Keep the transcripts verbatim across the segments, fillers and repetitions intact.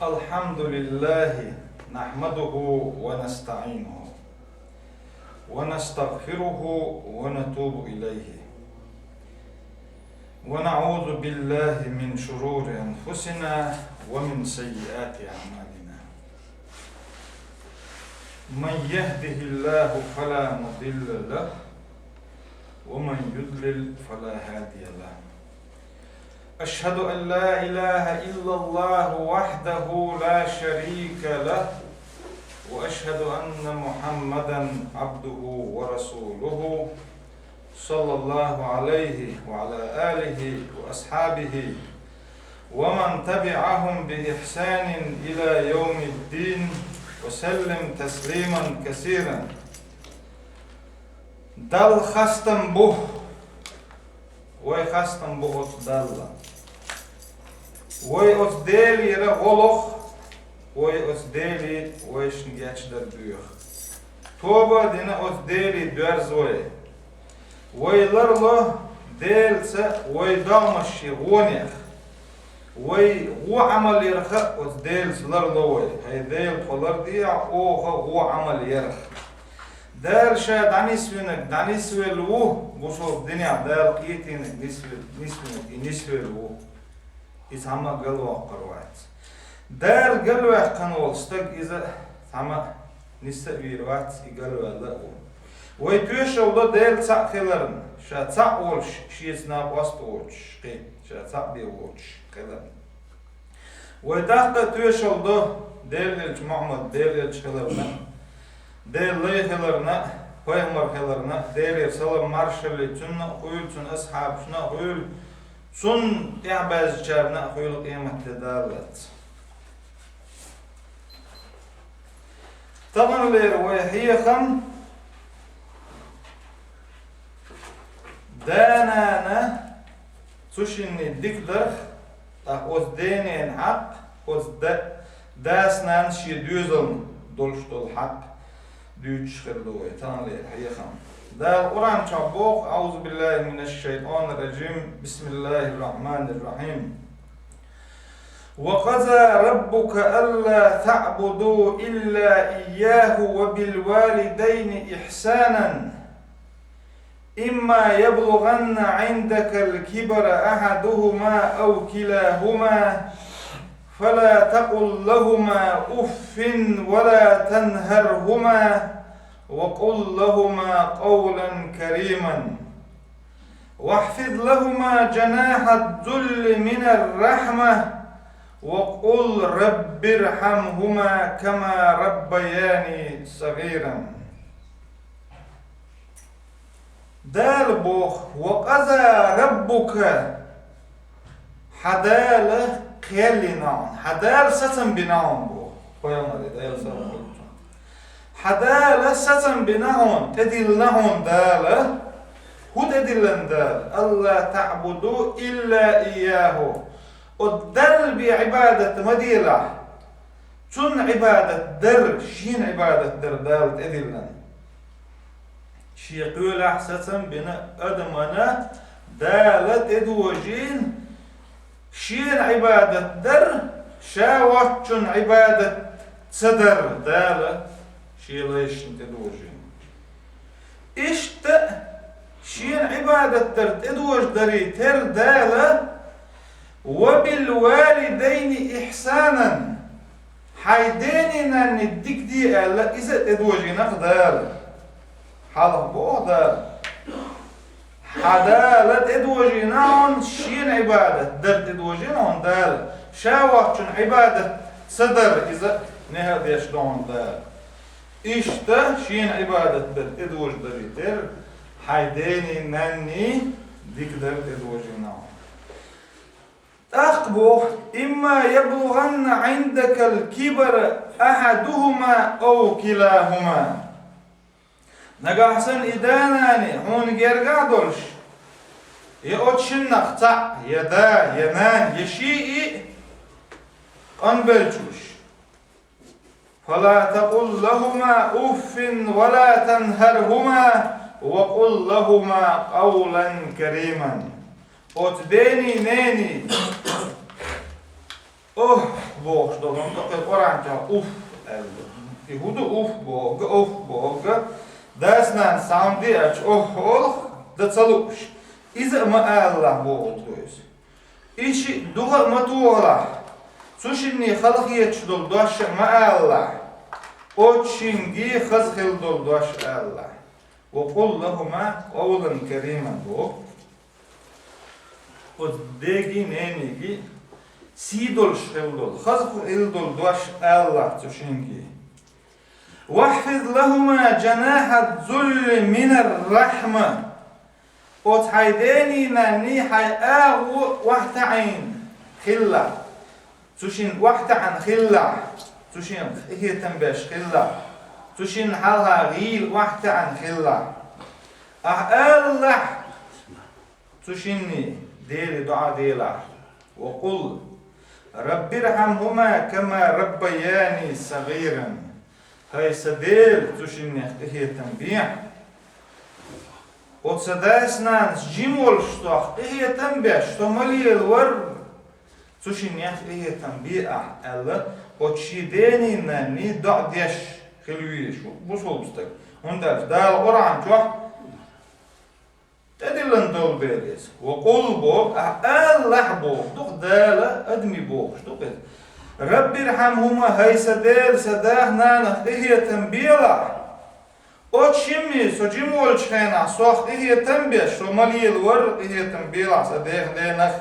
الحمد لله، نحمده ونستعينه ونستغفره ونتوب إليه، ونعوذ بالله من شرور أنفسنا ومن سيئات أعمالنا. من يهده الله فلا مضل له، ومن يضلل فلا هادي له. أشهد أن لا إله إلا الله وحده لا شريك له، وأشهد أن محمدا عبده ورسوله، صلى الله عليه وعلى آله وأصحابه ومن تبعهم بإحسان إلى يوم الدين، وسلم تسليما كثيرا. Далла хастам бу, вай хастам бу оцу Далла. Вай оцу Делера гӀо лоху, вай оцу Деле вайшна гечдар доьху. Тоба а дина, оцу Деле доьрза вай. Вай ларло Делаца вай догӀмаш шен вонех. Вай вон Ӏамал ярах а оцу Делаца ларло вай. ХӀай Дела, тхо лардехьа оха вон Ӏамал ярах. Дала Ша дӀанисвинарг дӀанисвелла ву, бусалба динехь Дала кхетийнарг нисве-, нисвинарг и нисвелла ву. И цхьамма а галвоккхур вац. Дала галваьккхина волу стаг иза цхьамма а нисса а вийр вац, и галваьлла а ву. Вай тоьшалла до Дела цхьаъ хиларна, Ша цхьаъ волуш Шеца накъост а воцуш, кхин, Ша цхьаъ бен воцуш хиларна. Вай тӀаккха а тоьшалла до Делан элча Мухьаммад Делан элча хиларна, Делан лай хиларна, пайхамар хиларна, Делера салам маршалла цунна а хуьлу, цуьнан асхьабашна а хуьлу, цунна тӀаьхьабаьзначарна а хуьлу къематде даллалц. Таханлера вай хьехам да-нана цу шинна дика дарх, тӀаккха оцу да-ненан хьакъ, оцу да-, дас-нанас шен доьзална долуш долу хьакъ дуьйцуш хир ду вай таханлера хьехам. Дала Къуръан чохь боху: أعوذ بالله من الشيطان الرجيم. بسم الله الرحمن الرحيم. وقضى ربك ألا تعبدوا إلا إياه وبالوالدين إحسانا إما يبلغن عندك الكبر أحدهما أو كلاهما فلا تقل لهما أف ولا تنهرهما وقل لهما قولا كريما واخفض لهما جناح الذل من الرحمة وقل رب ارحمهما كما ربياني صغيرا. Дала боху: «Ва къаза раббука», хьан Дала кхел йина хьуна, хьан Дала сацам бина хьуна боху. Пайхамаре, Дала салам хуьлда цунна. Хьан Дала сацам бина хьуна, тӀедиллина хьуна Дала. ХӀун тӀедиллина Дала? «Алла таъбуду илла ийяху». Оцу Далла бен Ӏибадат ма делахь. Цунна Ӏибадат дар, шена Ӏибадат дар Дала тӀедиллина. Шен кхелахь сацам бина адамана Дала тӀедожийна, шена Ӏибадат дар, ша воцчунна Ӏибадат ца дар Дала шен лайшна тӀедожийна. Иштта шена Ӏибадат дар тӀедожадаре терра Дала: «Ва бил валидайни ихсанан». Хьайн дений нанний дика де аьлла, иза а тӀедожийнакх Дала. Хьалха боху Дала. Хьан Дала тӀедожийна хьуна шена Ӏибадат дар тӀедожийна хьуна Дала. Ша воцчунна Ӏибадат ца дар иза нехьа деш ду хьуна Дала. Иштта шена Ӏибадат дар тӀедожадаре терра, хьайн дений нанний дика дар тӀедожийна хьуна. ТӀаккха боху: «Имма яблугӀанна Ӏиндакал кибара ахьадухума ав килахума». Нагахь санна и да-нана хьуна гергахь долуш, я оцу шиннах цхьаъ, я да, я нана, я шиъ къанбелчаш. «Фала такъул лахума уффин ва ла танхархума ва къул лахума къавлан кариман». Оцу дений, нений «Ох», бохуш долу, тӀаккха Къуръан чохь «уф» аьлла. И хӀун ду «уф» бохург, «уф» бохург? Дас-нанас схьа хӀума де аьлча, «ох» олу, дан ца лууш. Иза а ма алалахь бохург ду иза. И шиъ дукха а ма тохалахь. Цу шинна халахеташ долу дош а ма алалахь. Оцу шинга хаза хила долу дош а алалахь. «Ва къул лахума къавлан кариман», боху. Оцу дега а, нене а сий долуш хила долу, хаза хила долу дош алалахь цу шинга. «Вахфид лахума жанахьа зулли минар рахьма». Оцу хьайн дений, нанний хьайн агӀо охьатаьӀна хилалахь. Цу шинна охьатаьӀна хилалахь. Цу шинна къинхетам беш хилалахь. Цу шинна хьалха гӀийла охьатаьӀна хилалахь. Ахьа алалахь цу шинна: «Деле доӀа делахь». «Ва къул: Раббирхьамхума кама раббаяни сагӀиран». ХӀай сан Дела, цу шиннех къинхетам бехьа. Оцу сан дас-нанас жима волуш сох къинхетам беш, со ма лелавара, цу шиннех къинхетам бе ахь, аьлла, оцу шен дений, нанний доӀа деш хила везаш ву бусалба стаг. ХӀунда аьлча Дала Къуръан чохь тӀедиллина долу дела иза. «Ва къул», боху, ахьа алалахь боху, дукха Дала адамий бохуш ду-кх иза. «Раббирхьамхума», хӀай сан Дела, сан дас-нанах къинхетам белахь. Оцу шинна со жима волчу хенахь сох къинхетам беш, со ма лелавара, къинхетам белахь сан дех, денах,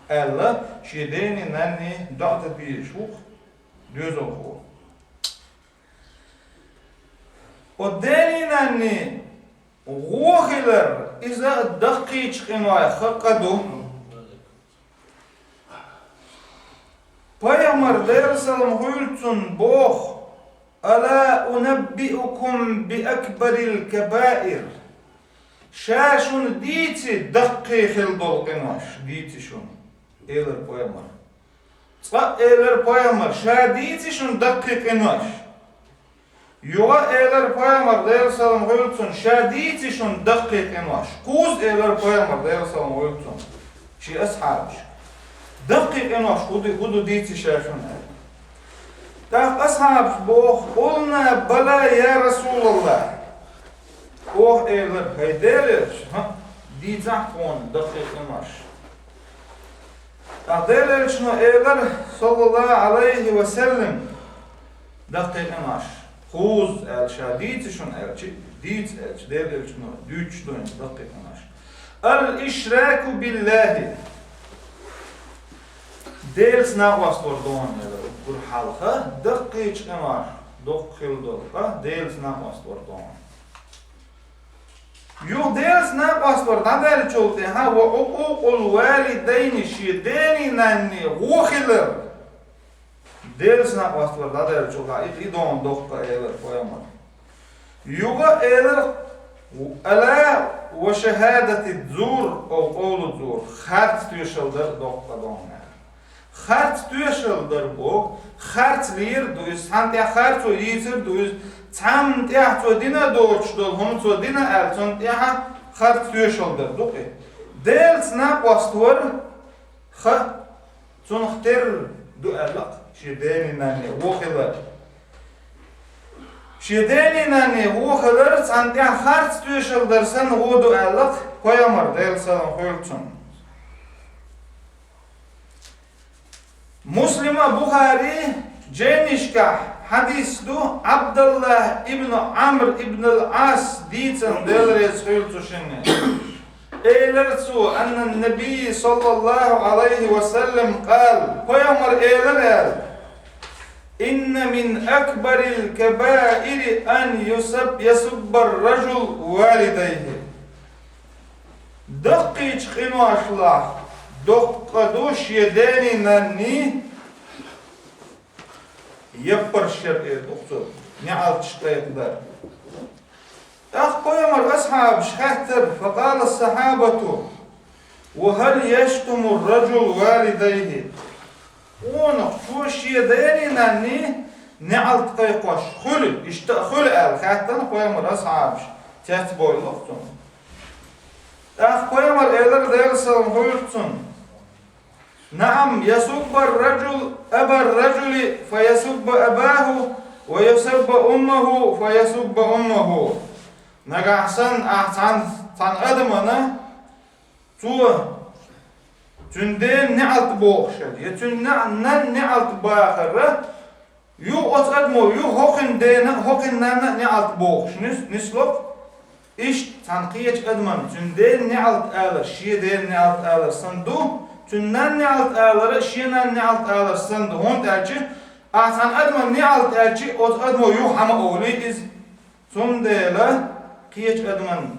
аьлла, шен дений, нанний доӀа дан дезаш ву-кх доьзалхо. Оцу дений, нанний гӀо хилар, иза даккхийчу къинойх хӀокху къа ду. Пайхамар, Делан салам хуьлда цунна, боху: «Ала унаббиукум би акбарил кабаир?» Ша шуна дийций даккхий хила долу къинош, дийций шуна, элира пайхамар. Цкъа а элира пайхамар: «Ша дийций шуна даккхий къинош?» Юха а элира пайхамар, Делан салам хуьлда цунна: «Ша дийций шуна даккхий къинош?» Кхузза элира пайхамар, Делан салам хуьлда цунна, шен асхьабашка: «Даккхий къинош хӀун ду, хӀун ду, дийций ша шуна?» аьлла. ТӀаккха асхьабаша боху: «Къулна бала, я Расулаллах». Оха элира: «ХӀай Делан элча, хӀаъ, дийцахь тхуна даккхий къинош». ТӀаккха Делан элчано элира, саллаллаху Ӏалайхи ва саллам: «Даккхий къинош». Кхузза аьлла, ша дийций шуна аьлча, дийца аьлча, Делан элчано дуьйцуш ду хӀинца даккхий къинош. «Ал-ишраку биллахи». Делаца накъост вар ду хьуна, элира, уггар хьалха даккхийчу къинойх доккха хила долу къа Делаца накъост вар ду хьуна. Юха Делаца накъост вар дӀадаьллачул тӀаьхьа: «Ва Ӏукъукъул валидайни», шен дений, нанний гӀо хилар. Делаца накъост вар дӀадаьллачул тӀаьхьа и, и ду хьуна доккха къа, элира пайхамар. Юха а элира: «Ала ва шахадати зур, ав къовлу зур», харц тоьшалла дар доккха къа ду хьуна. Харц тоьшалла дар боху, харц лийр ду иза, цхьанна тӀехь харцо йийцар ду иза, цхьанна тӀехь цо дина а доцуш долу хӀума цо дина аьлла, цунна тӀехь харц тоьшалла дар ду-кх и. Делаца накъост вар, ха, цунах терра ду аьлла-кх шен дений, нанний гӀо хилар. Шен дений, нанний гӀо хилар цхьанна тӀехь харц тоьшалла дар санна гӀо ду аьлла-кх пайхамар, Делан салам хуьлда цунна. Муслима, Бухари жайнашкахь хьадис ду, Ӏабдаллах ибн Ӏамр ибн ал-Ӏас дийцина, Дела реза хуьлда цу шинна. Элира цо: «Аннан Набий саллаллаху Ӏалайхи ва саллам къал», пайхамар элира аьлла: «Инна мин акбарил кабаири ан юсаб-, ясуббар ражул валидайхи». Даккхийчу къиношлахь доккха къа ду шен дений, нанний яппарш яр, эр ду-кх цо, неӀалташ кхайкхадар. ТӀаккха пайхамар асхьабаш хаьттира: «Факъала сахьабату: ва хӀал яштуму ражул валидайхи?» Къонахчо шен дений, нанний неӀалт кхайкхош хуьлу, иштта а хуьлу аьлла хаьттина пайхамар асхьабаш, цецбовлу-кх цунна. ТӀаккха пайхамар элира, Делан салам хуьлда цунна: «Наам, ясуббар ражул أبا الرجل فيسب أباه ويسب أمه فيسب أمه. Нагахь санна ахь цхьан, цхьан адамана цо цуьнан дена неӀалт бохуш хилар, я цуьнан на-, нанна неӀалт бахар, юха оцу адамо, юха хӀокхуьнан дена, хӀокхуьнан нанна неӀалт бохуш нис-, нисло-кх. Иштта цхьана кхечу адамна цуьнан дена неӀалт алар, шен дена неӀалт алар санна ду, цуьнан нанна неӀалт алар, шен нанна неӀалт алар санна ду, хӀунда аьлча ахь цхьана адамна неӀалт аьлча, оцу адамо юха хьан ма олий иза. Цундела кхечу адамна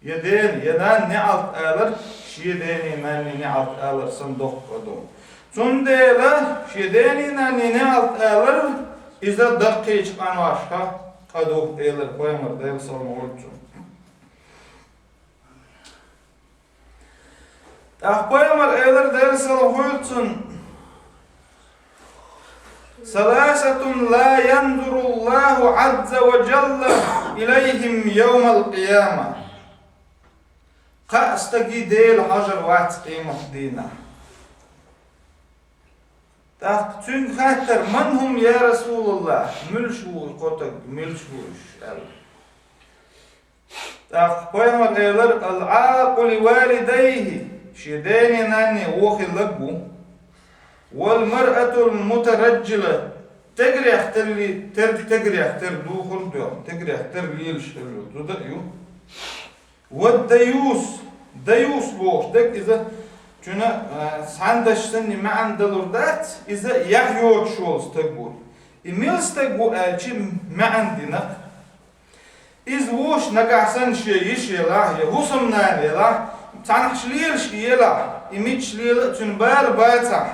я дена, я нанна неӀалт алар, шен дений, нанний неӀалт алар санна доккха къа ду. Цундела шен дений, нанний неӀалт алар, иза даккхийчу къиношха къа ду, элира пайхамар, Делан салам хуьлда цунна. ТӀаккха пайхамар элира, Делан салам хуьлда цунна: ثلاثة لا ينظر الله عز وجل إليهم يوم القيامة. Кхаа стаге Дела хьожур вац къематдийнахь. ТӀаккха цуьнга хаьттира: من هم يا رسول الله؟ Муьлш ву кхо стаг, муьлш ву уьш, аьлла. ТӀаккха пайхамар элира: العاق لوالديه, шен дений, нанний вон хилларг ву. والمرأة المترجلة, тегарех тера, тер-, тегарех тера духар а доьгӀна, тегарех тера лелаш хилла йолу зуда а ю. والديوث, даюс бохуш дерг иза, цуьнан, а, цхьана дашца санна маьӀна далур дац, иза яхь йоцуш волу стаг ву. И мила стаг ву аьлча, маьӀна дина. Иза вуьйш нагахь санна шен йиша елахь, я хӀусамнана елахь, цхьанхьаш лелаш елахь, и мичаш лела а цуьнан бала бацахь,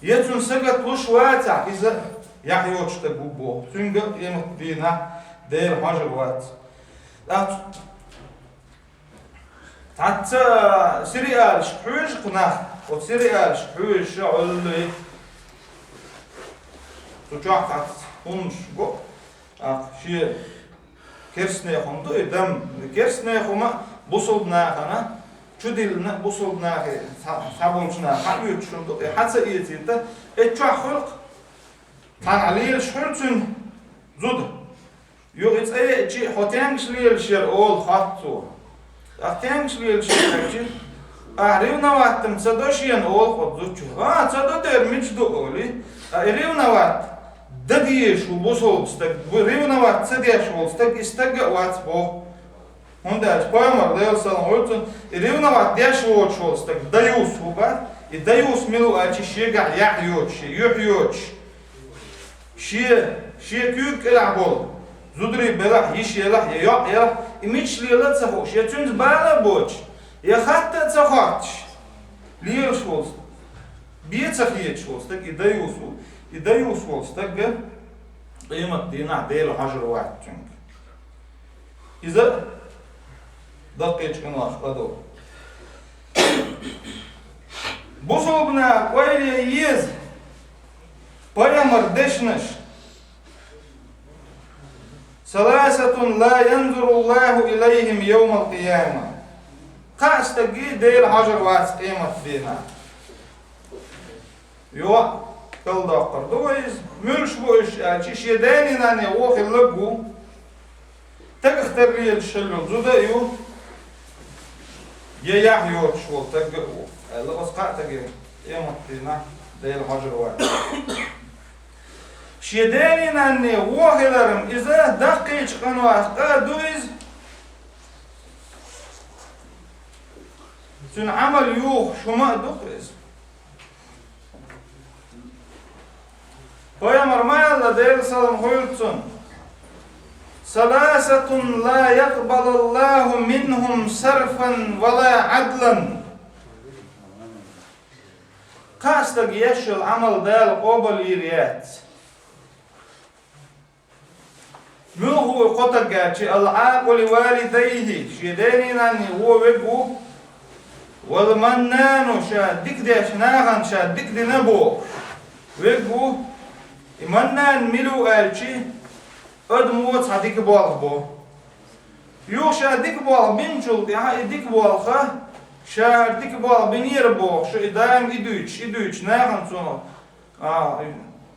я цунна сагатта луш вацахь, иза яхь йоцуш стаг ву боху. Цуьнга а къематдийнахь Дела хьожур вац. ТӀаккха цхьацца сериалашка хьоьжу-кх нах, оцу сериалашка хьоьжуш а Ӏуьллий, цу чохь цхьацца хӀуманаш го, тӀаккха шен керстанех хӀума ду и дам, керстанех хӀума а, бусалба нахана чудиллина а, бусалба нахе цхьа-, цхьаболчу наха хьан оьцуш хӀума ду, и хьан ца эцийта, эцу чохь хуьлу-кх, цхьанхьа лелаш хуьлу цуьнан зуда. Юха и цӀа еъча, хьо тенгаша лелаш яра олу, хотту цо. ТӀаккха тенгаша лелаш яра аьлча, ахь ревновать-м ца до шена олу оцу зудчо. А, ца до дера, мича ду олий. Ткъа и ревновать дан дезаш ву бусалба стаг, бу-, ревновать ца деш волу стаг, и стаг а вац боху. ХӀунда аьлча пайхамар, Делан салам хуьлда цунна, и ревновать деш воцуш волу стаг даюс ву боху, и даюс мила ву аьлча шегахь яхь йоцуш, юьхь йоцуш. Шен, шен куьйга кӀелахь болу зударий белахь, йиша елахь, я йоӀ елахь, и мичаш лела а ца хууш, я цуьнца бала а боцуш, я хатта а ца хоттуш, лелаш волу стаг, бен ца хеташ волу стаг, и даюс ву, и даюс волу стаг къематдийнахь Дела хьожур вац цуьнга. Иза даккхийчу къиношка къа ду. Бусалба наха ойла ян еза пайхамар дешнаш: ثلاثة لا ينظر الله إليهم يوم القيامة. Кхаа стаге Дела хьожур вац къематдийнахь. Йо, кхалдоккхур ду вай иза. Муьлш бу уьш аьлча, шен дений, нанний вон хилларг ву. Тагах тарлелаш хилла йолу зуда а ю, я яхь йоцуш волу стаг а ву, аьлла, оцу кхаа стаге къематдийнахь Дела хьожур вац. Шен дений, нанний вон хилар-м иза даккхийчу къинойх къа а ду иза. Цуьнан Ӏамал юхуш хӀума а ду-кх иза. Пайхамар ма аьлла, Делан салам хуьлда цунна: ثلاثة لا يقبل الله منهم صرفا ولا عدلا. Кхаа стаг еш йолу Ӏамал Дала къобал йийр яц. Муьлха ву кхо стаг аьлча, العاق لوالديه, шен дений, нанний вон верг ву, والمنان, ша дика деш нахана ша дика дина бохуш верг ву. И маннан мила ву аьлча, адамо цхьа дика болх бо. Юха ша дика болх бинчул тӀаьхьа и дика болх, ша хӀара дика болх бинера бохуш, и даим и дуьйцуш, и дуьйцуш, нахана цо А,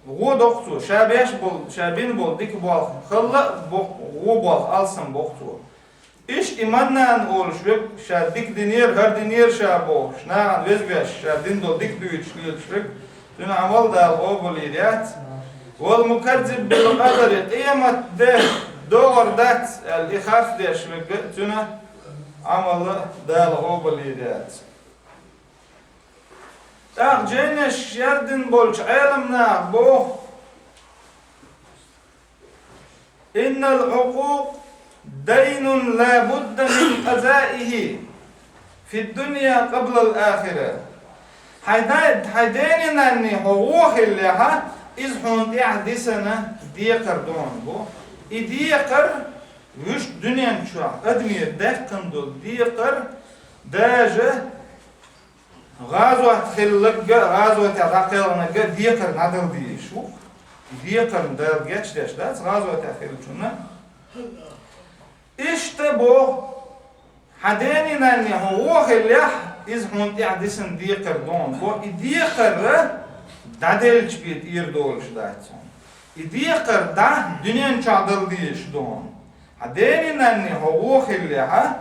гӀо доккху цо, ша беш болу, ша бина болу дика болх, халла а боккху, гӀо болх, алсам боккху цо. Иштта и маннан олуш верг, ша дика динера, хӀара динера ша бохуш, нахана веза веш, ша дина долу дика дуьйцуш лелаш верг, цуьнан Ӏамал Дала къобалйийр яц. Вал мукаддиб бил къадари, къемат де догӀур дац аьлла, и харц деш верг, цуьнан Ӏамал Дала къобалйийр яц. ТӀаккха жайнаш яздина болчу Ӏеламнаха боху: «Иннал хьукъукъ дайнун ла будда мин къазаихи фи дунья къаблал ахира». Хьайн дай-, хьайн дени-нанни хьо вон хиллехьа, иза хьуна тӀехь дисина декхар ду хьуна бу. И декхар вуьш дуьнен чохь адамера даьккхина долу декхар, даже гӀазот хилларг а, гӀазотехь дӀакхелхинарг а декхар дӀадала дезаш ву. Декхарна Дала гечдеш дац гӀазотехь хиллачунна. Иштта боху, хьан дени-нанни хьо вон хиллехь, иза хьуна тӀехь дисина декхар ду хьуна боху, и декхар дӀаделлачу бен тӀера долуш дац хьуна. И декхар дӀа дуьнен чохь дала дезаш ду хьуна. Хьан дени-нанни хьо вон хиллехьа,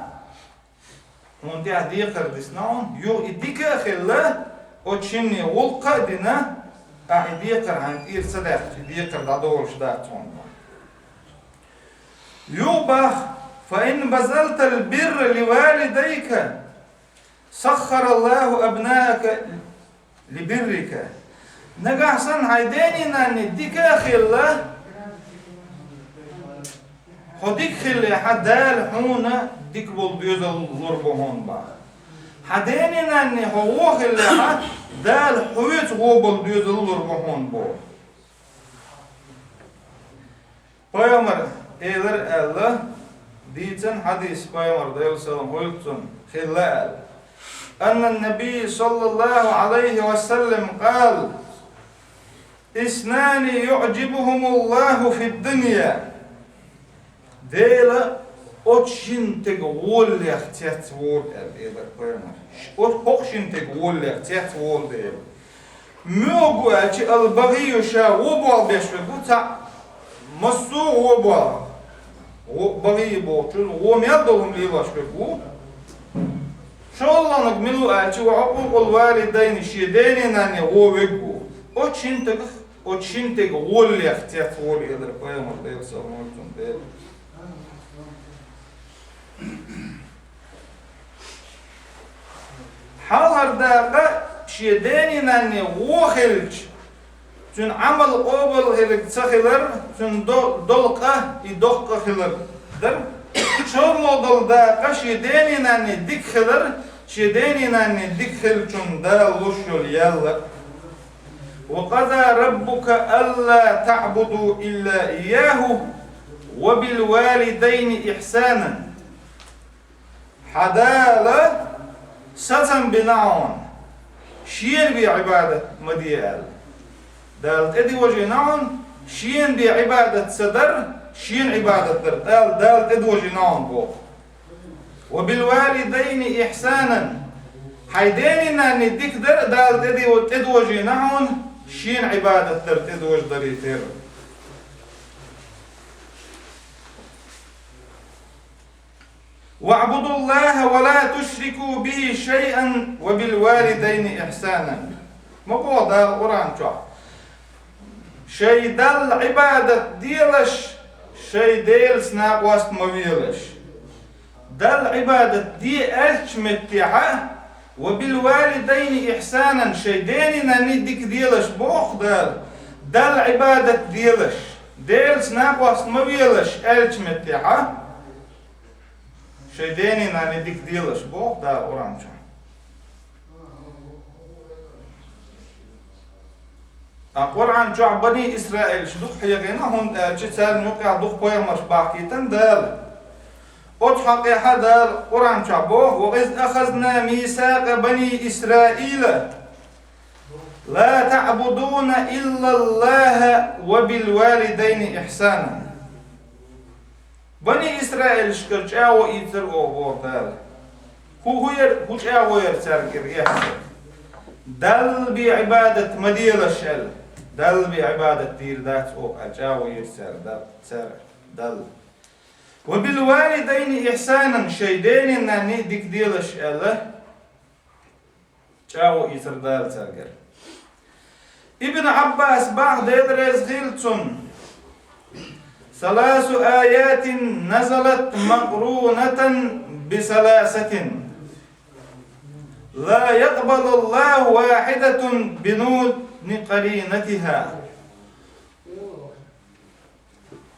хьуна тӀехь декхар дисна хьуна, юха и дика а хилла, оцу шинне гӀуллакх а дина, ахь и декхар хьайна тӀера ца даьккхича, и декхар дӀадолуш дац хьуна. Юха боху: «Фа ин базалтал бирра ли валидайка, саххараллаху абнаака ли биррика». Нагахь санна хьайн дени-нанни дика а хилла, хьо дика хиллехьа, Дала хьуна дика болу доьзал лур бу хьуна боху. Хьан дени-нанни хьо вон хиллехьа, Дала хьоьца вон болу доьзал лур бу хьуна боху. Пайхамар элира аьлла, дийцина хьадис, Пайхамар, Делан салам хуьлда цунна, хилла аьлла: «Аннан Набий саллаллаху алайхи ва саллам къал: иснани юъжибухумуллаху фид дунья». Дела оцу шина теган гӀоллех цецволу аьлла элира Пайхамар. Оцу хӀокху шина теган гӀоллех цецволу Дела. Муьлха ву аьлча, ал-багӀийю, ша вон болх беш верг ву, цхьаъ массо а вон болх. Вон, багӀий бохучун, вон мел долу хӀума лелош верг ву. ШолгӀаниг мила ву аьлча, ва хьукъукъул валидайни, шен дени-нанни вон верг ву. Оцу шина тегах, оцу шина теган гӀоллех цецволу элира Пайхамар, Делан салам хуьлда цунна, Дела. Хьалхара дакъа шен дени-нанни вон хилча, цуьнан Ӏамал къобал хиларг ца хилар, цуьнан до-, долу къа и доккха хилар дара. ШолгӀа долу дакъа шен дени-нанни дика хилар, шен дени-нанни дика хилчунна Дала луш йолу ял а. «Ва къаза раббука алла таъбуду илла ийяху ва бил валидайни ихсанан». Хьан Дала сацам бина хьуна, шена бен Ӏибадат ма де аьлла. Дала тӀедожийна хьуна, шена бен Ӏибадат ца дар, шена Ӏибадат дар, Дала, Дала тӀедожийна хьуна боху. «Ва бил валидайни ихсанан». Хьайн дени-нанни дика дар а Дала тӀеди-, тӀедожийна хьуна, шена Ӏибадат дар тӀедожадаре терра. «ВаъбудуллахӀа ва ла тушрику бихӀи шайъан ва бил валидайни ихсанан». Ма боху Дала Къуръан чохь: «Шайн Далла Ӏибадат делаш, шайн Делаца накъост ма велаш». Далла Ӏибадат де аьллачу меттехьа, «ва бил валидайни ихсанан», шайн дени-нанни дика делаш боху Дала. Далла Ӏибадат делаш, Делаца накъост ма велаш аьллачу меттехьа, шайн дени-нанни дика делаш боху Дала Къуръан чохь. Ткъа Къуръан чохь бани Исраилаш дукха хьехийна, хӀунда аьлча царна юкъахь дукха пайхамарш бахкийтина Дала. Оцу хьокъехьа Дала Къуръан чохь боху: «Ва из ахазна мисакъа бани Исраила ла таъбудуна иллаллахӀа ва бил валидайни ихсанан». Бани Исраилашкара чӀагӀо ийцира оха боху Дала. ХӀун, хӀун яра, хӀун чӀагӀо яра цаьрга эцна? Далла бен Ӏибадат ма делаш аьлла. Далла бен Ӏибадат дийр дац оха аьлла, чӀагӀо йира цара Дал-, цара Далла. «Ва бил валидайни ихьсанан», шоай дений-нанний дика делаш аьлла, чӀагӀо йийцар Дала царгара. Ибн Ӏаббаса боху, Дела реза хилла цунна: «Саласу аятин назалат макърунатан би саласатин. Ла якъбалу Аллаху вахидатун бидуни къаринатиха».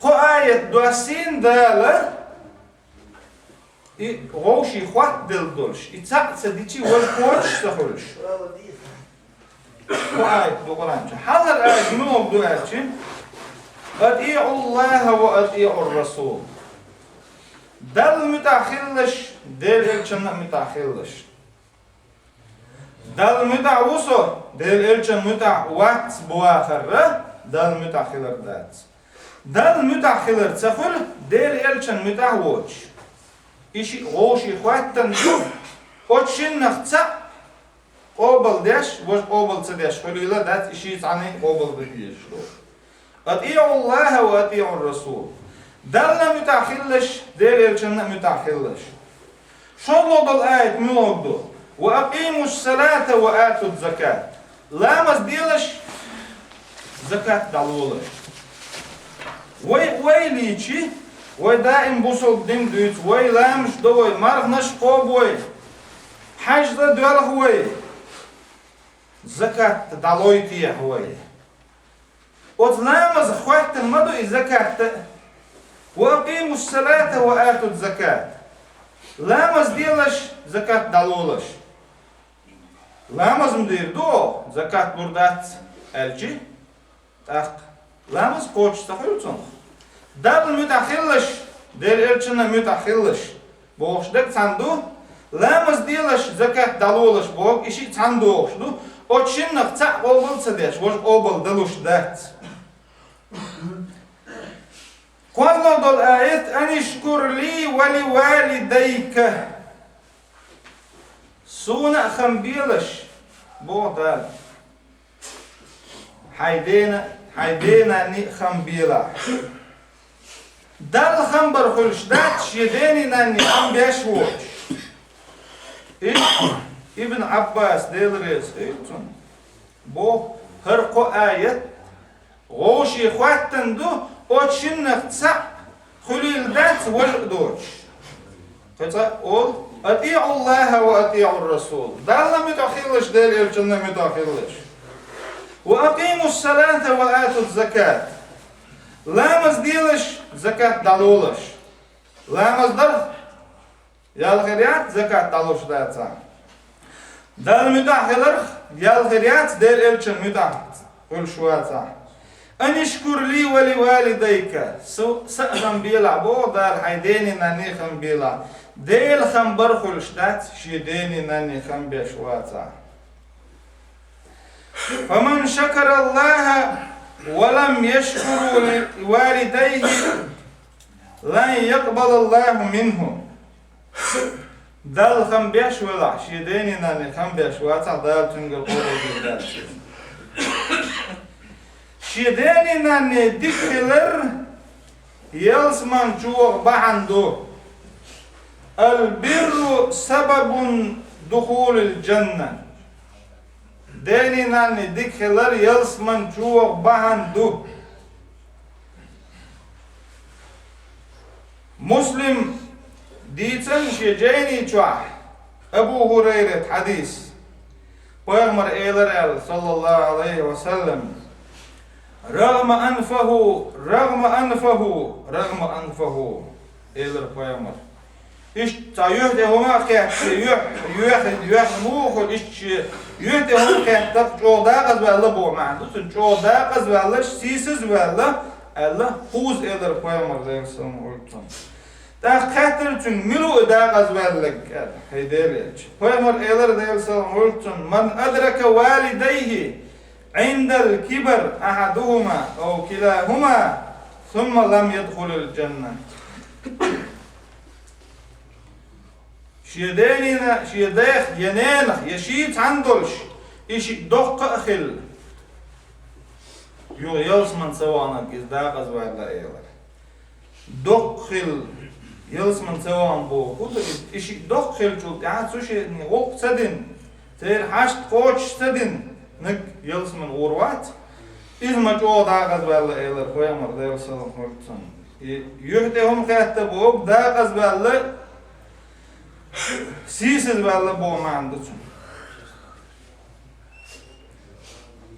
Кхо аят доссийна Дала, и вовшийн хӀоттаделла долуш, и цхьаъ ца дичи, важа кхочуш ца хуьлуш. Кхо аят ду Къуръан чу. Хьалхара аят муха ду аьлча: «АтӀиӀу Аллаха ва атӀиӀу Расул». Далла муьтӀахь хилалаш, Делан элчанна а муьтӀахь хилалаш. Далла муьтӀахь ву со, Делан элчанна муьтӀахь вац бохург Далла муьтӀахь хилар дац. Далла муьтӀахь хилар ца хуьлу, Делан элчанна муьтӀахь воцуш. И шиъ вовшийн хӀоттаделла ду, оцу шиннах цхьаъ къобал деш, важа къобал ца деш хуьлийла дац, и шиъ цхьаьна къобал дан дезаш ду. «АтӀиӀу Аллаха ва атӀиӀу Расул». Далла муьтӀахь хилалаш, Делан элчанна а муьтӀахь хилалаш. ШолгӀа долу аят муха ду: «Ва акъимус салата ва атуз закат». Ламаз делаш, закат дӀалолаш. Вай ойла йичи, вай даим бусалба дин дуьйцу, вай ламазаш до, вай марханаш кхобу вай, хьаьжда доьлху вай, закат дӀалойтехьа вай. Оцу ламазах хӀоьттина ма ду и закат а. «Ва акъимус салата ва атуз закат». Ламаз делаш, закат дӀалолаш. Ламаз ма дийр ду оха, закат лур дац аьлчи, тӀаккха ламаз кхочуш ца хуьлу цунах. Далла муьтӀахь хилалаш, Делан элчанна муьтӀахь хилалаш бохуш дерг цхьаьна ду, ламаз делаш, закат дӀалолаш бохург, и шиъ цхьаьна догӀуш ду, оцу шиннах цхьаъ къобал ца деш, важа къобал далуш дац. КхозлагӀа долу аят: «Анишкур ли ва ли валидайка». Суна а хам белаш, боху Дала. Хьайн дена, хьайн денанна а хам белахь. Далла хам бар хуьлуш дац шен дений-нанний хам беш воцуш. Иза Ибн Ӏаббас, Дела реза хила цунна, боху, хӀара кхо аят вовшийн хӀоттаделла ду, оцу шиннах цхьаъ хуьлийла дац важа а доцуш. Кхин цкъа олу: «АтӀиӀу Аллаха ва атӀиӀу Расул». Далла муьтӀахь хилалаш, Делан элчанна муьтӀахь хилалаш. «Ва акъимус салата ва атуз закат». Ламаз делаш, закат дӀалолаш. Ламаз дар ял хир яц, закат дӀалуш дацахь. Далла муьтӀахь хиларх ял хир яц, Делан элчанна муьтӀахь хуьлуш вацахь. «Анишкур ли ва ли валидайка». Со, са а хам белахь, боху Дала, хьайн дений-нанний хам белахь. Делан хам бар хуьлуш дац, шен дений-нанний хам беш вацахь. «Фаман шакара Аллаха ва лам яшкур ли валидайхи, лан якъбала Аллаху минху». Далла хам беш велахь, шен дений-нанний хам беш вацахь, Дала цуьнгара къобал дийр дац. Шен дений-нанний дика хилар ялсамани чу ваха бахьана ду. «Ал-бирру сабабу духулил джанна». Дений-нанний дика хилар ялсамани чу ваха бахьана ду. Муслим дийцина шен жайни чохь Абу ХӀурайрат хьадис. Пайхамар элира аьлла, саллаллаху Ӏалайхи ва саллам: «РагӀма анфаху, рагӀма анфаху, рагӀма анфаху», — элира пайхамар. Иштта цхьа юьхь тӀе хӀума а кхетта, юьхь, юьхь, юьхь муха хуьлу, иштта шен юьхь тӀе хӀума кхетта, чӀогӀа дакъазаваьлла боху маьӀна ду цуьнан, чӀогӀа дакъазаваьлла, сийсазваьлла, аьлла, кхузза элира пайхамар, Делера салам хуьлда цунна. ТӀаккха хаьттира цуьнга: «Мила ву и дакъазаваьлларг?» — аьлла, хӀай Делан элча. Пайхамар элира, Делера салам хуьлда цунна: «Ман адрака валидайхи Ӏиндал кибар ахьадухума ав килахума, сумма лам ядхулил джанна». Шен денина, шен дех, я ненах, я ший цхьаьна долуш, и шиъ доккха а хилла, Юха ялсамане ца ваханарг иза декъаза ваьлла элира. Доккха хила, ялсамане ца вахана бохург хӀун ду иза? И шиъ доккха хилчул тӀаьхьа цу шиъ гӀуллакх ца дина, церан хьашт кхочуш ца динарг ялсамане гӀур вац. Иза ма чӀогӀа декъаза ваьлла элира пайхамара, Делера салам хуьлда цунна. И юьхь тӀе хӀума хетта бохург декъаза ваьлла, сийсаза ваьлла боху маьӀна ду цуьнан.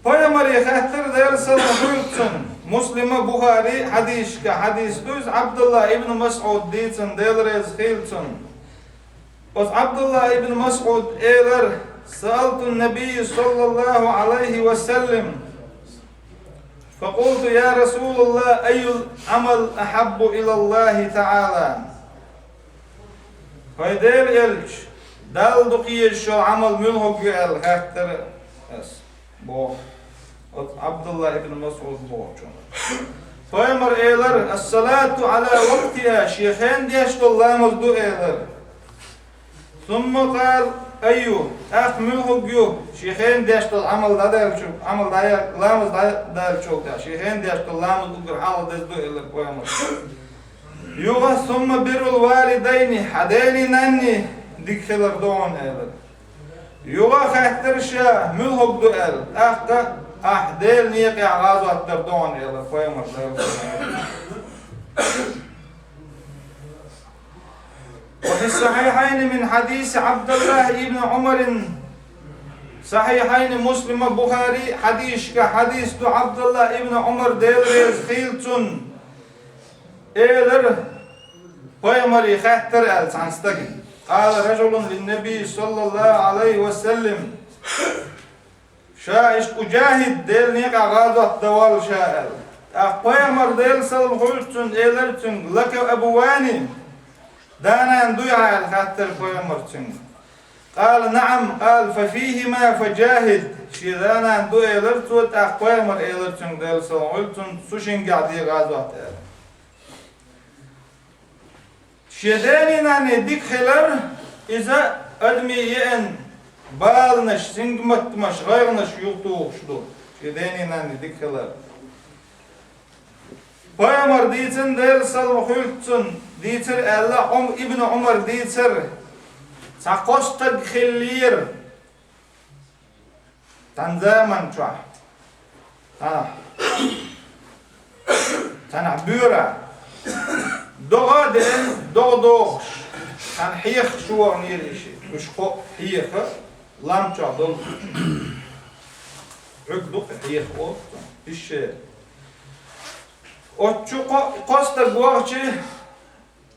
Пайхамаре хаьттира, Делера салам хуьлда цунна, Муслима, Бухари хьадисашка хьадис ду иза, Ӏабдуллахь ибн МасӀуда дийцина, Дела реза хуьлда цунна. Оцу Ӏабдуллахь ибн МасӀуда элира: «سألت النبي صلى الله عليه وسلم فقلت: يا رسول الله، أي العمل أحب إلى الله تعالى؟» «ХӀай Делан элча, Далла дукха езаш йолу Ӏамал муьлхарг ю?» аьлла хаьттира ас, боху оцу Ӏабдуллахь ибн МасӀуда бохучунна. Пайхамара элира: «الصلاة على وقتها», шен хенна деш долу ламаз ду, элира. «ثم قال: أي», тӀаккха муьлхарг ю, шен хенна деш долу Ӏамал дӀадаьллачул, Ӏамал дӀая-, ламаз дӀадаьллачул тӀаьхьа, шен хенна деш долу ламаз уггар хьалха деза ду, элира пайхамара. Юха: «ثم بر الوالدين», хьан дений нанний дика хилар ду хьуна, элира. Юха хаьттира ша, муьлхарг ду аьлла, тӀаккха: «Ахь Делан некъехь гӀазот дар ду хьуна», элира пайхамара, Делера салам хуьлда цунна. وفي الصحيحين من حديث عبد الله بن عمر, Сахьихьайн, Муслима, Бухари хьадисашка хьадис ду, Ӏабдуллахь ибн Ӏумар, Дела реза хуьлда цунна, элира, пайхамаре хаьттира аьлла цхьана стага. قال رجل للنبي صلى الله عليه وسلم, ша иштта: «أجاهد», Делан некъехь гӀазот дан воллу ша, аьлла. ТӀаккха пайхамара, Делера салам хуьлда цунна, элира цуьнга: «لك أبوان», да-нана дуй хьан аьлла хаьттира пайхамара цуьнга. قال: نعم. قال: ففيهما فجاهد. Шен да-нана ду, элира цо, тӀаккха пайхамара элира цуьнга, Делера салам хуьлда цунна, цу шингахь де гӀазот аьлла. Шен дений нанний дика хилар, иза адамийн еана баланаш, сингаттамаш, гӀайгӀанаш юхатухуш ду, шен дений нанний дика хилар. Пайхамара дийцина, Делера салам хуьлда цунна, дийцира аьлла, Ӏум-, ибн Ӏумара дийцира, цхьа кхо стаг хиллера цхьана заман чохь. Цхьана, цхьана боьра. ДогӀа а деана, догӀа дохуш, цхьана хьеха чу ваханера и шиъ. Уьш кхо хьеха, лам чохь долу. Хьуьг ду-кх хьеха олу, иштта. Оцу чу кхо-, кхо стаг вахча,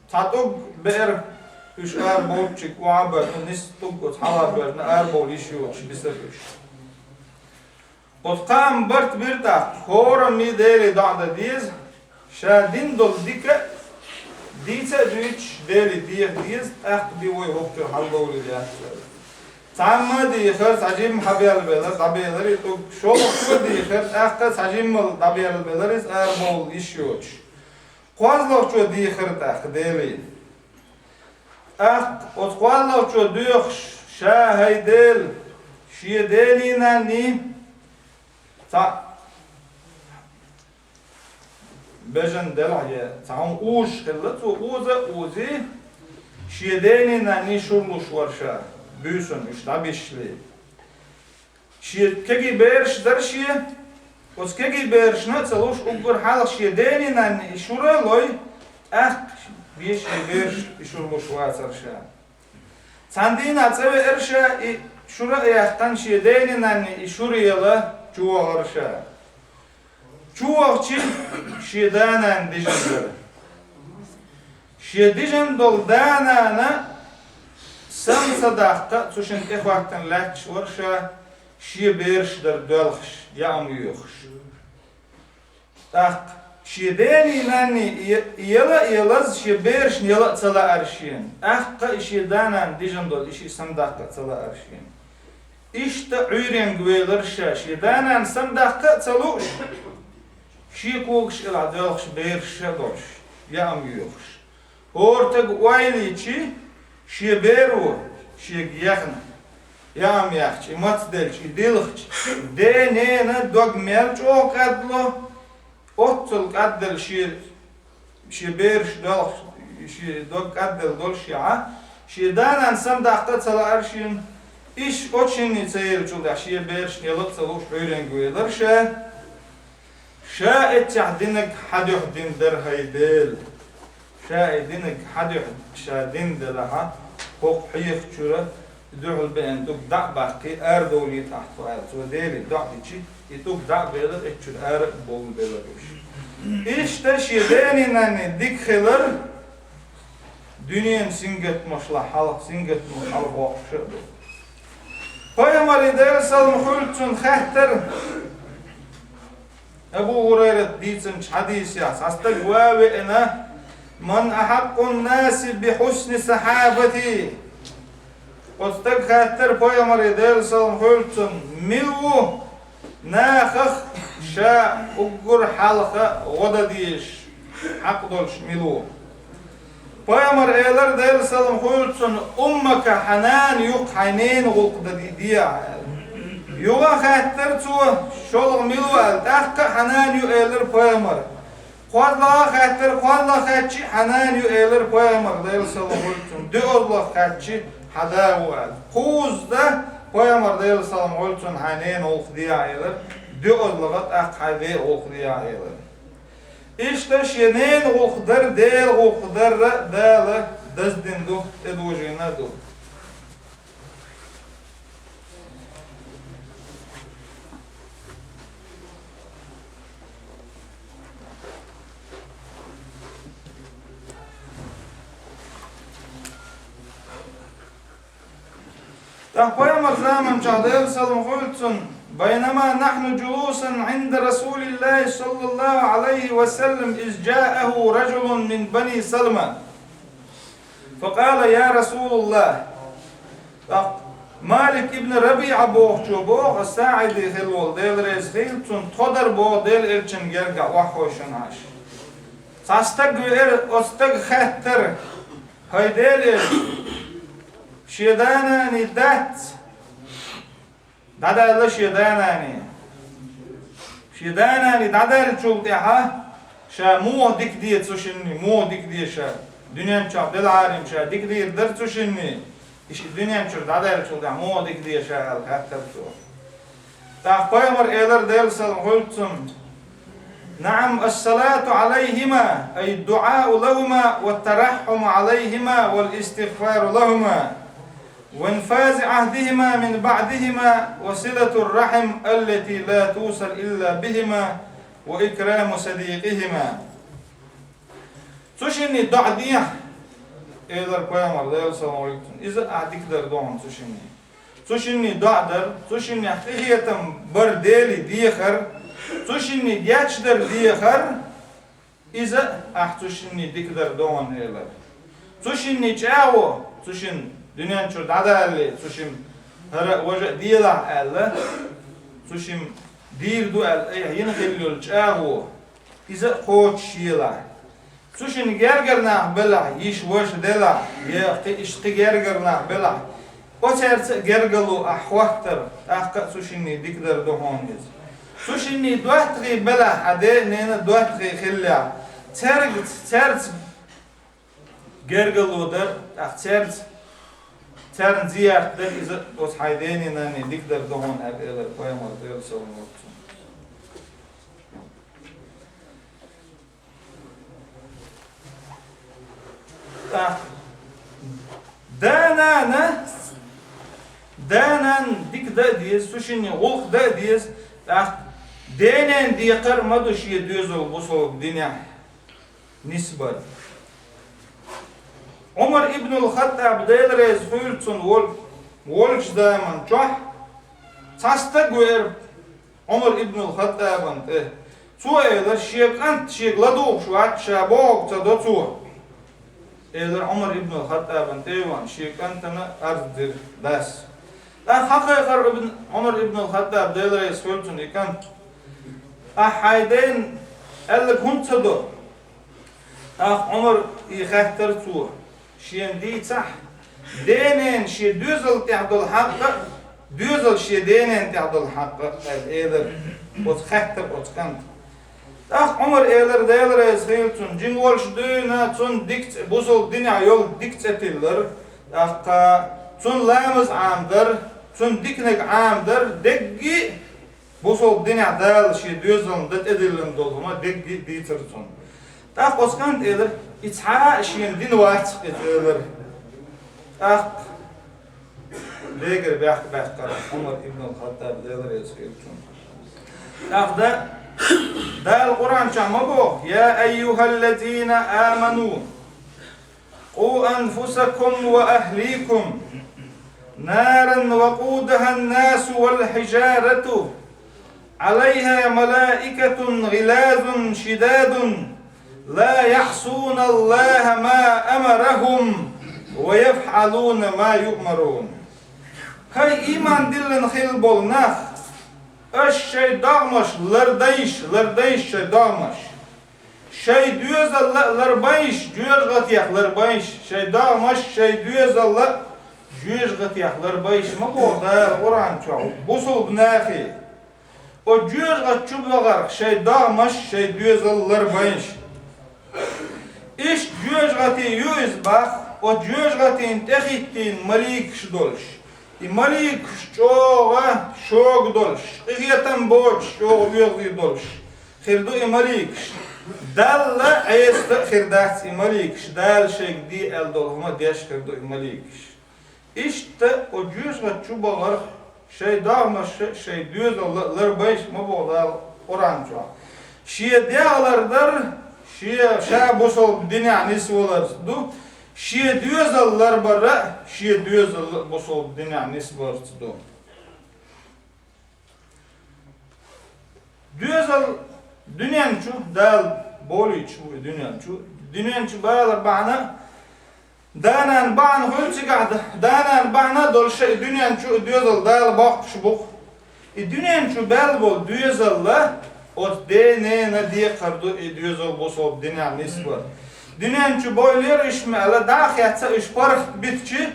цхьа тӀулг беара, уьш арабовлучу охьа а боьжна, нисса тӀулг оцу хьала а боьжна, арабовла йиш йоцуш бисира уьш. Оцу кхааман барт бира тӀаккха, хӀораммо Деле доӀа дан деза, ша дина долу дика а, дийца а дуьйцуш, Деле деха деза, тӀаккха де вай хӀокху чуьра хьалдовлийла яц аьлла. Цхьамма а дехара, цхьа жимма хьабелла велара, дӀабелара и тӀулг, шолгӀачо а дехара, тӀаккха цхьа жиммал дӀабелла велара иза арабовла йиш йоцуш. КхозлагӀчо дехара тӀаккха Деле. ТӀаккха оцу кхозлагӀчо доьхуш, ша, хӀай Дела, шен дений нанний цхьа бежана делахь я цхьа хӀума узуш хилла, цо уза а узи, шен дений нанний шура луш вара ша, буьйсанна уьш дӀабишшале. Шен кегий бераш дара шен, оцу кегий берашна а ца луш, уггар хьалха шен дений нанний и шура а лой, тӀаккха бен шен бераш и шура луш вацара ша. Цхьана дийнахь цӀа веара ша и шура а яьккхина, шен дений нанний и шура яла чувахара ша. Чувахча, шен да-нана дижина дара. Шен дижина долу да-нана сам ца даккха а, цу шинна тӀехӀоттина лаьтташ вара ша, шен бераш дара доьлхуш, яа хӀума йоьхуш. ТӀаккха шен дений нанний и, и яла а ялаза, шен берашна яла а ца лаьара шена. ТӀаккха и шен да-нана дижина долу и шиъ сам даккха а ца лаьара шена. Иштта Ӏуьйренга велара ша, шен да-нана сам даккха а ца лууш, шен когаш кӀелахь доьлхуш бераш а долуш, яа хӀума йоьхуш. ХӀора стага ойла йича, шен беро шега ехна. яам яхча, и мацделча, и дилхча, ден-ненан дог мел чӀогӀа кӀаддало, оццул кӀаддал шен, шен бераш долх, шен дог кӀаддал долаш яхьа, шен да-нана самадаккха а ца лаьар шена, иштта оцу шинне ца еллачул тӀехьагӀа шен берашна яла а ца луш, Ӏуьйренга велар ша. Ша эццехь динарг хьан дуьхьа дина дара, хӀай Дела? Ша и динарг хьан дуьхьа ша дина делахь, хӀокху хьехачуьра дуьхьал беана тӀулг дӀа а баккхий, арадовлийтахь тхо аьлла, цо Деле доӀа дичи, и тӀулг дӀа а белар, эццуьра ара а бовла белар уьш. Иштта шен ден-ненан дика хилар, дуьненан сингаттамашлахь хьалха, сингаттамаш хьалха воккхуш а ду. Пайхамаре, Делан салам хуьлда цунна, хаьттар, Абу ХӀурайрата дийцинчу хьадисехь, цхьа стаг ван веана: «Ман ахьаккъун-наси би хьусни сахьабати?» Оцу стага хаьттар Пайхамаре, Делан салам хуьлда цунна: «Мила ву нахах ша уггар хьалха гӀо дан дезаш, хьакъ долуш мила ву?» Пайхамар элар, Делан салам хуьлда цунна: «Уммака, хьан нана ю-кх, хьайн ненан гӀуллакх дан де ахь», – аьлла. Юха а хаьттар цо: «ШолгӀа мила ву?» – аьлла. ТӀаккха а: «Хьан нана ю», – элар Пайхамар. КхозлагӀа а хаьттар, кхозлагӀа хаьттича а: «Хьан нана ю», – элар Пайхамар, Делан салам хуьлда цунна. ДоьазлагӀа хаьттича: «Хьан да ву», – аьлла. Кхузза Пайхамар, Делан салам хуьлда цунна: «Хьайн ненан гӀуллакх де ахь», – элар. ДоьазлагӀа тӀаккха: «Хьайн ден гӀуллакх де ахь», – элар. Иштта шен ненан гӀуллакх дар, Делан гӀуллакх дар а Дала даздина ду, тӀедожийна а ду. ТӀаккха Пайхамар заманчохь, Делан салам хуьлда цунна: «Байнама нахьну джулусан гӀинда Расулиллахи саллаллаху гӀалайхи ва саллам, из джааху раджулун мин бани Салма. Факъала: я Расулаллах». ТӀаккха Малик ибн РабиӀа бохучо боху, ас-СаӀиди хилла волу, Дела реза хуьлда цунна, тхо дара боху Делан Элчанна гергахь охьахевшина Ӏаш. Цхьа стаг веара, оцу стага хаьттара: «ХӀай Делан Элча, шен да-нана дац?» ДӀадаьлла шен да-нана. Шен да-нана дӀадаьллачул тӀаьхьа ша муха дика де цу шинна, муха дика де ша? Дуьнен чохь делахьара ша дика дийр дара цу шинна, и ши дуьнен чуьра дӀадаьллачул тӀаьхьа муха дика де ша аьлла хаьттара цо. ТӀаккха Пайхамар элар, Делан салам хуьлда цунна: «НаӀам, ас-салату гӀалайхима, ай дуӀау лахума, ва тараххьуму гӀалайхима, вал истигъфару лахума». «Ва инфази гӀахдихима мин баӀдихима, ва силатур-рахьим, аллати ла тусал илла бихима, ва икраму садикъихима». Цу шинна доӀа дехьа, элар Пайхамар, Делан салам хуьлда цунна, иза ахь дика дар ду хьуна цу шинна. Цу шинна доӀа дар, цу шинна къинхетам бар Деле дехар, цу шинна гечдар дехар, иза ахь цу шинна дика дар ду хьуна, элар. Цу шинна чӀагӀо, цу шин дуьнен чуьра дӀадалале, цу шин хӀара а, важа а делахь аьлла, цу шин дийр ду аьлла, айхьа йина хилла йолу чӀагӀо, иза а кхочушъелахь. Цу шин гергара нах белахь, йиша-ваша делахь, я кхин иштта кхин гергара нах белахь, оцаьрца а гергарло ахь хӀоттар, тӀаккха а цу шинна дика дар ду хьуна иза. Цу шинна доттагӀий белахь, хьан ден а, ненан а доттагӀий хиллехь, цаьргаца, цаьрца гергарло дар, тӀаккха цаьрца, царна зиярат дар, иза оцу хьайн ден а, нанна а дика дар ду хьуна аьлла, элар Пайхамар, Делан салам хуьлда цунна. ТӀаккха да-нана, да-нана дика дан а деза, цу шинна гӀуллакх дан а деза, тӀаккха ден-ненан декхар а ма ду шен доьзал бусалба динехь нисбар. Ӏумар ибнул Хаттаб, Дела реза хуьлда цунна, вол-, волчу заман чохь цхьа стаг веара Ӏумар ибнул Хаттабан тӀе. Цо элира, шен кӀант шега ладугӀуш вац, ша бохург ца до цо. Элира Ӏумар ибнул Хаттабан тӀе а веана, шен кӀантана арз дира дас. ТӀаккха хьакхайкхира ибн-, Ӏумар ибнул Хаттаб, Дела реза хуьлда цунна, и кӀант: «Ахь хьайн дена аьлларг хӀунда ца до?» ТӀаккха Ӏумар и хаьттира цо, шена дийцахь, ден-ненан шен доьзал тӀехь долу хьакъ а, Доьзал шен денна тӀехь долу хьакъ, аьлла элира. Оцу хаьттира оцу кӀанта. ТӀаккха Ӏумар элира, Дела реза хила цунна, жима волуш дуьйна цунна дика цӀе, бусалба динехь йолу дика цӀе тиллира. ТӀаккха цунна ламаз Ӏамадар, цунна диканиг Ӏамадар, дегги а бусалба динехь Дала шен доьзална дан тӀедиллина долу хӀума дегги а дийцира цунна. ТӀаккха оцу кӀанта элира, и цхьа а шена дина вац-кх иза, элира. ТӀаккха дегара бехк баьккхира Ӏумар ибн ал-Хаттаб, Дела реза хила цунна. ТӀаккха Дала Къуръан чохь ма боху: «Я айюхаллазина аману, къу анфусакум ва ахликум наран вакъудахан-насу вал-хьижарату, Ӏалайха малаикатун гъилазун шидадун, ла яӀсуналлаха ма амарахум ва яфӀалуна ма юъмарун». ХӀай ийман диллина хилла болу нах, аша шайн догӀмаш лардайша, лардайша шайн догӀмаш. Шайн доьзалла а ларбайша, жоьжахатех ларбайша, шайн догӀмаш, шайн доьзалла а жоьжахатех ларбайша ма боху Дала Къуръан чохь бусалба нахе. Оцу жоьжахати чу бахарх шайн догӀмаш, шайн доьзал ларбайша. Иштта жоьжахати ю иза боху, оцу жоьжахатина тӀехӀиттийна маликаш долуш. И маликаш чӀогӀа шога долуш, къинхетам боцуш, чӀогӀа оьгӀазий долуш хир ду и маликаш. Далла Ӏеса а хир дац и маликаш, Дала шайга де аьлла долу хӀума деш хир ду и маликаш. Иштта оцу жоьжахати чу бахарх шайн догӀмаш а, шайн доьзалла а ларбайша ма боху Дала Къуръан чохь. Шен дегӀ лардар шен, ша бусалба динехь нисваларца ду, шен доьзал ларбар а шен доьзалла а бусалба динехь нисбарца ду. Доьзал дуьнен чу Дала болуьйтуш бу и дуьнен чу. Дуьнен чу балар бахьана, да-нана бахьана хуьлу цигахь, да-нана бахьана а долуш и дуьнен чу и доьзал Дала боккхуш бу-кх. И дуьнен чу баьлла болу доьзалла оцу ден-ненан декхар ду и доьзал бусалба динехь нисбар. Дуьнен чу бойлера уьш ма аьлла, дӀа а хецна уьш паргӀат битчи,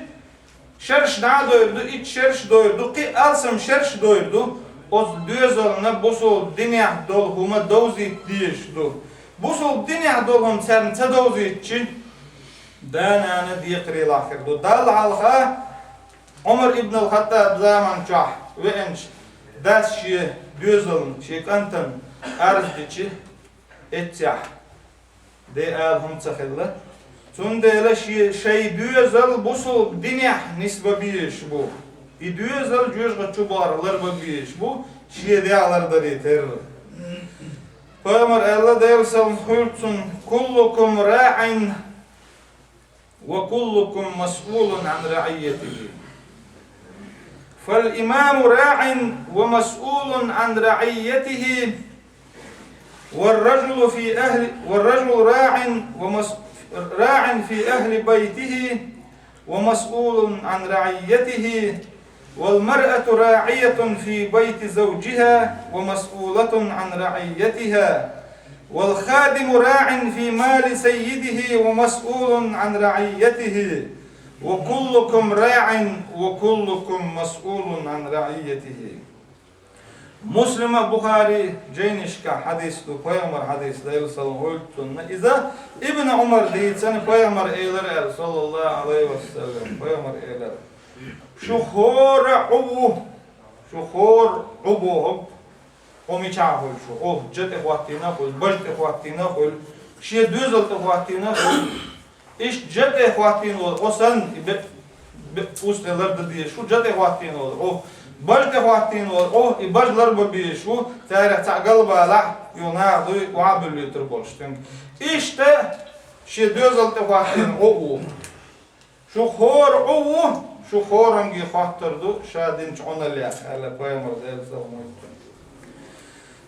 шераш дӀа а дойр ду, итт шераш дойр ду, кхин а алсам шераш дойр ду, оцу доьзална бусалба динехь долу хӀума довзийта дезаш ду. Бусалба динехь долу хӀума царна ца довзийтчи, да-нана декхарийлахь хир ду. Далла хьалха Ӏумар ибн ал-Хаттаб заман чохь веанчу дас шен доьзална, шен кӀантана арз дичи, эццехь де ала хӀума ца хилла. Цундела шен, шайн доьзал бусалба динехь нисбан безаш бу. И доьзал жоьжахати чу бахарх ларбан безаш бу, шен дегӀ лардаре терра. Пайхамар аьлла, Делан салам хуьлда цунна: «Куллукум раӀин ва куллукум масъулун ан раӀийятихи. Фал имаму раӀин ва масъулун ан раӀийятихи, вар ражулу фи ахли, вар ражулу раӀин ва мас-, раӀин фи ахли байтихи, ва масъулун ан раӀийятихи, вал маръату раӀиятун фи байти завжиха, ва масъулатун ан раӀийятиха, вал хадиму раӀин фи мали саййидихи, ва масъулун ан раӀийятихи, ва куллукум раӀин, ва куллукум масъулун ан раӀийятихи». Муслима, Бухари жайнашкахь хьадис ду, пайхамар хьадис, Делан салам хуьлда цунна. Иза Ибн Ӏумар дийцина, пайхамар элира аьлла, саллаллаху Ӏалайхи ва саллам, пайхамар элира: «Шу хӀора Ӏу ву, шу хӀора Ӏу боху, Ӏу мичахь хуьлу шу, Ӏу жа тӀе хӀоттийна а хуьлу, бажа тӀе хӀоттийна а хуьлу, шен доьзал тӀе хӀоттийна а хуьлу». Иштта жа тӀе хӀоттийна волу Ӏу санна, и бе-, бе-, устагӀа лардан дезаш ву, жа тӀе хӀоттийна волу Ӏу, бажа тӀе хӀоттийна волу Ӏу, и бажа ларбан безаш ву, царах цхьаъ галбалахь, юха наха дуй, охьа а буьллуьйтур болуш цуьнга. Иштта шен доьзал тӀе хӀоттийна Ӏу ву. Шу хӀора Ӏу ву, шу хӀоранге хоттур ду ша динчу Ӏуналлех, аьлла пайхамар, Делан салам хуьлда цунна.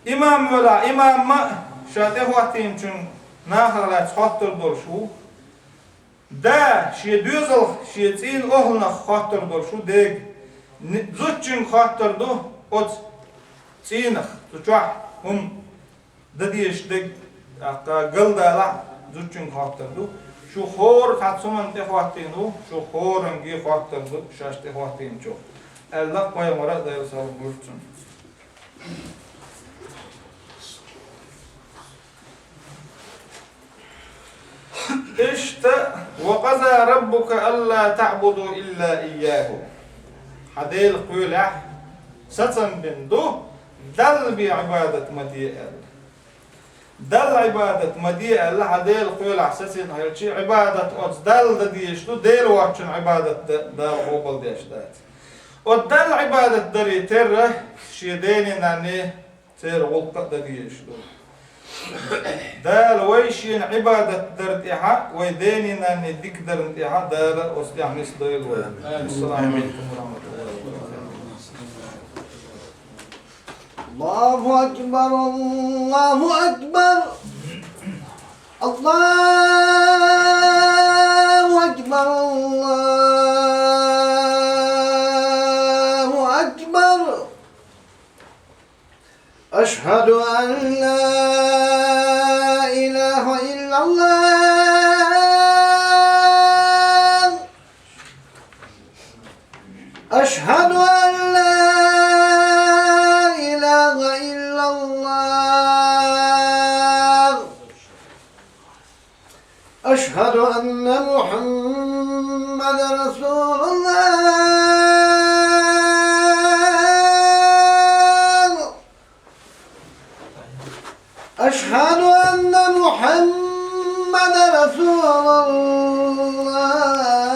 Имам велахь, имамма а ша тӀе хӀоттийначун нахах лаьцна хоттур долуш ву. Да шен доьзалх, шен цӀийнан охӀланах хоттур долуш ву дега. Ни-, зудчуьнга хоттур ду оцу цӀийнах, цу чохь хӀума дан дезаш дерг, тӀаккха галдалахь, зудчуьнга хоттур ду. Шу хӀора цхьацца хӀуманна тӀе хӀоттийна ву, шу хӀоранге хоттур ду шаьш тӀе хӀоттийначух. аьлла, пайхамара, Дала салам хуьлда цунна. Иштта, «Ва къаза раббука алла таъбуду илла ийяху». Хьан Дела кхолахь сацам бина ду, Далла бен Ӏибадат ма де аьлла. Далла Ӏибадат ма де аьлла, хьан Дела кхолахь сацийна хилча, Ӏибадат оцу Далла дан дезаш ду, Дела воцчунна Ӏибадат дан Дала къобалдеш дац. Оцу Далла Ӏибадат даре терра, шен дений-нанний церан гӀуллакх а дан дезаш ду. Дала вай Шена Ӏибадат дарна тӀехь, вай дений-нанний дика дарна тӀехь Дала оцу тӀехь нисдойла вай. Ассаламу алейкум ва рахматуллахи ва баракатух. الله أكبر، الله أكبر، الله أكبر، الله أكبر. أشهد أن لا إله إلا الله. أشهد أن لا إله إلا الله. أشهد أن محمد رسول الله. أشهد أن محمد رسول الله.